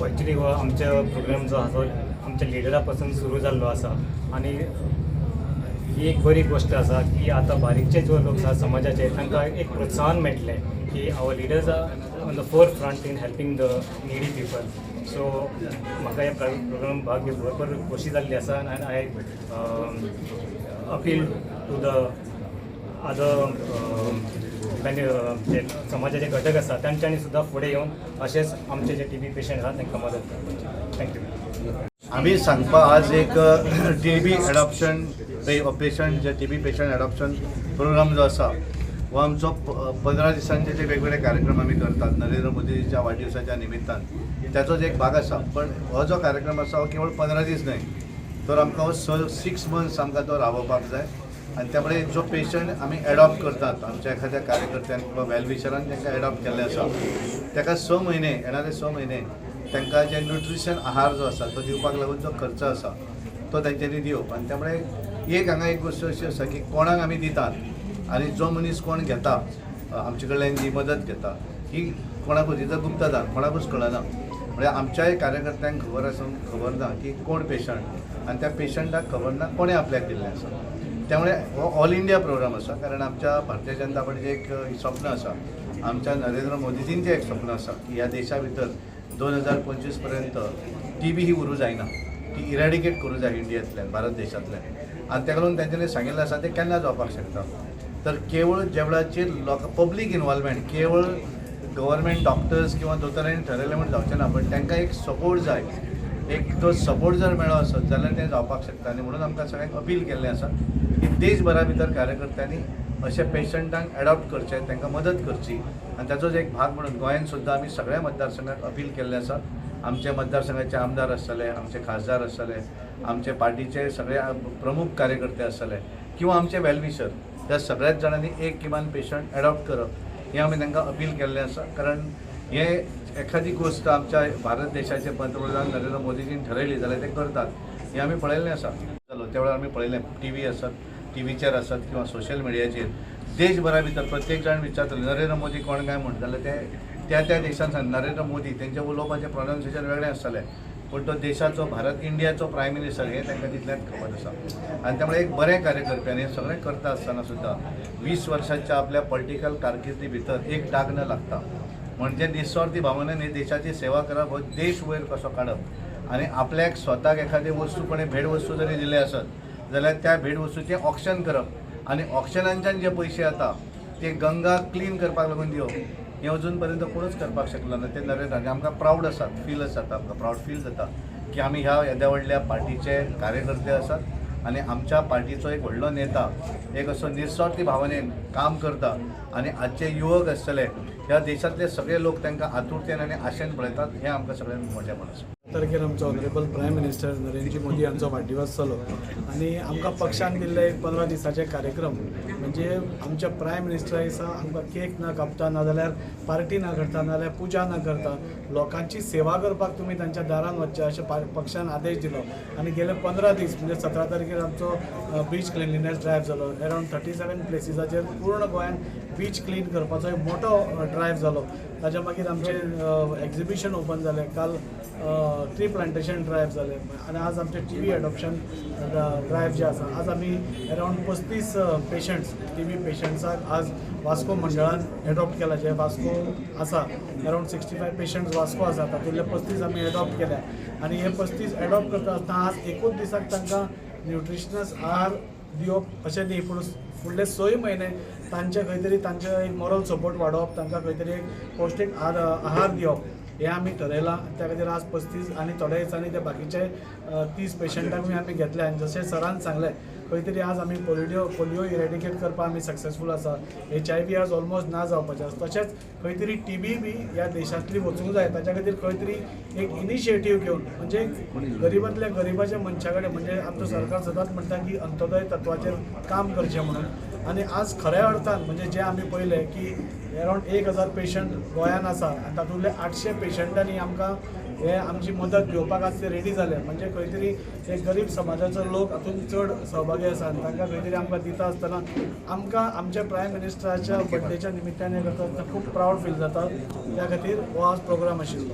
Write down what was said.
Actually हो आमच्या programme जो आसा आमच्या लिडरा पासून सुरू जाल्लो आसा आनी ही एक बरी गोश्ट आसा की आतां बारीकचे जो लोक आसा समाजाचे तांकां एक प्रोत्साहन मेळटलें की our leaders are on the forefront in helping the needy people. So म्हाका ह्या प्रोग्राम भाग घेवन भरपूर खोशी जाल्ली आसा आनी I appeal to the other जे समाजाचे घटक आसा तांच्यांनी सुद्दां फुडें येवन अशेंच आमचे जे टीबी पेशंट आसा तांकां मदत करपाची. Thank you. आमी सांगपा आज एक टीबी एडॉप्शन पेशंट जे टीबी पेशंट एडॉप्शन प्रोग्राम जो आसा हो आमचो 15 दिसांचे जे वेगवेगळे कार्यक्रम आमी करतात नरेंद्र मोदीच्या वाडदिवसाच्या निमित्तान त्याचोच एक भाग आसा. पण हो जो कार्यक्रम आसा हो केवळ 15 दीस न्हय तर आमकां हो 6 मंथ्स आमकां तो राबोवपाक जाय. आनी त्यामुळे जो पेशंट आमी एडॉप्ट करतात आमच्या एखाद्या कार्यकर्त्यान किंवा वेलविशरान तांकां एडॉप्ट केल्ले आसा ताका 6 म्हयने येणारे 6 म्हयने तांकां जे न्युट्रिशन आहार जो आसा तो दिवपाक लागून जो खर्च आसा तो तांच्यांनी दिवप. आनी त्यामुळे एक हांगा एक गोश्ट अशी आसा की कोणाक आमी दितात आनी जो मनीस कोण घेता आमचे कडल्यान जी मदत घेता ही कोणाकूच ही गुप्तदान कोणाकूच कळना. म्हळ्यार आमच्याय कार्यकर्त्यांक खबर आसून खबर ना की कोण पेशंट आनी त्या पेशंटाक खबर ना कोणें आपल्याक दिल्लें आसा. त्यामुळे हो ऑल इंडिया प्रोग्राम आसा कारण आमच्या भारतीय जनता पार्टीचें एक स्वप्न आसा, आमच्या नरेंद्र मोदीजींचें एक स्वप्न आसा की ह्या देशा भितर 2025 पर्यंत टीबी ही उरूं जायना, ती इरेडिकेट करूं जाय इंडियेंतल्यान, भारत देशांतल्यान. आनी ताका लागून तांच्यांनी सांगिल्लें आसा तें केन्ना जावपाक शकता तर केवळ जेवणाचेर लोक पब्लीक इनवॉल्वमेंट केवळ गव्हर्मेंट डॉक्टर्स किंवा दोतोरांनी ठरयलें म्हूण जावचें ना, पण तांकां एक सपोर्ट जाय. एक तो सपोर्ट जर मेळ्ळो आसत जाल्यार तें जावपाक शकता. आनी म्हणून आमकां सगळ्यांक अपील केल्लें आसा की देशभरा भितर कार्यकर्त्यांनी अशे पेशंटांक एडॉप्ट करचे, तांकां मदत करची. आनी ताचोच एक भाग म्हणून गोंयांत सुद्दां आमी सगळ्या मतदारसंघाक अपील केल्लें आसा. आमचे मतदारसंघाचे आमदार आसतले, आमचे खासदार आसतले, आमचे पार्टीचे सगळे प्रमुख कार्यकर्ते आसतले किंवा आमचे वेलविशर, त्या सगळ्याच जाणांनी एक किमान पेशंट एडॉप्ट करप हें आमी तांकां अपील केल्लें आसा. कारण हे एखादी गोश्ट आमच्या भारत देशाचे पंतप्रधान नरेंद्र मोदीजीन ठरयली जाल्यार ते करतात हें आमी पळयल्लें आसा. जालो त्या वेळार आमी पळयलें टीव्ही आसत, टीव्हीचेर आसत किंवा सोशल मिडियाचेर देशभरा भितर प्रत्येक जाण विचारतले नरेंद्र मोदी कोण काय म्हूण, जाल्यार ते त्या त्या देशान सांग नरेंद्र मोदी तेंचें उलोवपाचें प्रोनावन्सिएशन वेगळें आसतलें पूण तो देशाचो भारत इंडियाचो प्रायम मिनिस्टर हें तांकां तितल्यात खबर आसा. आनी त्यामुळे एक बरें कार्य करपी आनी हें सगळें करता आसतना सुद्दां 20 वर्सांच्या आपल्या पॉलिटिकल कारकिर्दी भितर एक डाग न लागता म्हणजे निस्वार्थी भावनेन ही देशाची सेवा करप, हो देश वयर कसो काडप आनी आपल्याक स्वताक एखादी वस्तू कोणें भेट वस्तू जरी दिली आसत जाल्यार त्या भेट वस्तूचें ऑक्शन करप आनी ऑक्शनांच्यान जे पयशे येता ते गंगा क्लीन करपाक लागून दिवप हें अजून पर्यंत कोणूच करपाक शकलो ना. ते नरेंद्र आनी आमकां प्रावड आसात, फील आसात, आमकां प्रावड फील जाता की आमी ह्या येद्या व्हडल्या पार्टीचे कार्यकर्ते आसात आनी आमच्या पार्टीचो एक व्हडलो नेता एक असो निस्वार्थी भावनेन काम करता आनी आजचे युवक आसतले ह्या देशांतले सगळे लोक तांकां आतुरतेन आनी आशेन पळयतात हें आमकां सगळ्यांक मोठेपण आसा. तारखेर आमचो honourable prime minister Narendraji Modi हांचो वाडदिवस जालो आनी आमकां पक्षान दिल्ले एक 15 दिसाचे कार्यक्रम म्हणजे आमच्या प्रायम मिनिस्टरा दिसा आमकां केक ना कापता, ना जाल्यार पार्टी ना करता, ना जाल्यार पुजा ना करता लोकांची सेवा करपाक तुमी तांच्या दारान वचचें अशें पक्षान आदेश दिलो. आनी गेले 15 दीस म्हणजे 17 तारखेर आमचो बीच क्लिनलीनेस ड्रायव्ह जालो. अरावंड 37 प्लेसीसाचेर पूर्ण गोंयान बीच क्लीन करपाचो एक मोठो ड्रायव्ह जालो. ताच्या मागीर आमचें एक्झिबिशन ओपन जालें, काल ट्री प्लांटेशन ड्रायव्ह जालें आनी आज आमचें टीबी एडॉप्शन ड्रायव्ह जे आसा आज आमी अरावंड 35 पेशंट्स टीबी पेशंट्साक आज वास्को मंडळान एडॉप्ट केला. जे वास्को आसा अरावंड 65 पेशंट्स वास्को आसा तातूंतले 35 आमी एडॉप्ट केल्या आनी हे 35 एडॉप्ट करता आसतना आज एकूच दिसाक तांकां न्युट्रिशनस आहार दिवप अशें न्ही, पूण फुडले 6 म्हयने तांचे खंय तरी तांचे एक मॉरल सपोर्ट वाडोवप, तांकां खंय तरी एक पौश्टीक आहार दिवप हें आमी ठरयलां. त्या खातीर आज 35 आनी थोड्या दिसांनी ते बाकीचे 30 पेशंटांकूय आमी घेतले. आनी जशें सरान सांगलें खंय तरी आज आमी पोलियो इरेडिकेट करपाक आमी सक्सेसफूल आसा, HIV आज ऑलमोस्ट ना जावपाचें आसा, तशेंच खंय तरी टीबी बी ह्या देशांतली वचूंक जाय. ताच्या खातीर खंय तरी एक इनिशिएटीव घेवन म्हणजे गरिबांतल्या गरिबाच्या मनशा कडेन म्हणजे आमचो सरकार सदांच म्हणटा की अंत्योदय तत्वाचेर काम करचें म्हणून. आनी आज खऱ्या अर्थान म्हणजे जे आमी पळयलें की अरावंड 1000 पेशंट गोंयान आसा आनी तातूंतले 800 पेशंटांनी आमकां हे आमची मदत घेवपाक आज ते रेडी जाले. म्हणजे खंय तरी एक गरीब समाजाचो लोक हातूंत चड सहभागी आसा आनी तांकां खंय तरी आमकां दिता आसतना आमकां आमच्या प्रायम मिनिस्टराच्या बड्डेच्या निमित्तान हें करता आसतना खूब प्रावड फील जाता. त्या खातीर हो आज प्रोग्राम आशिल्लो.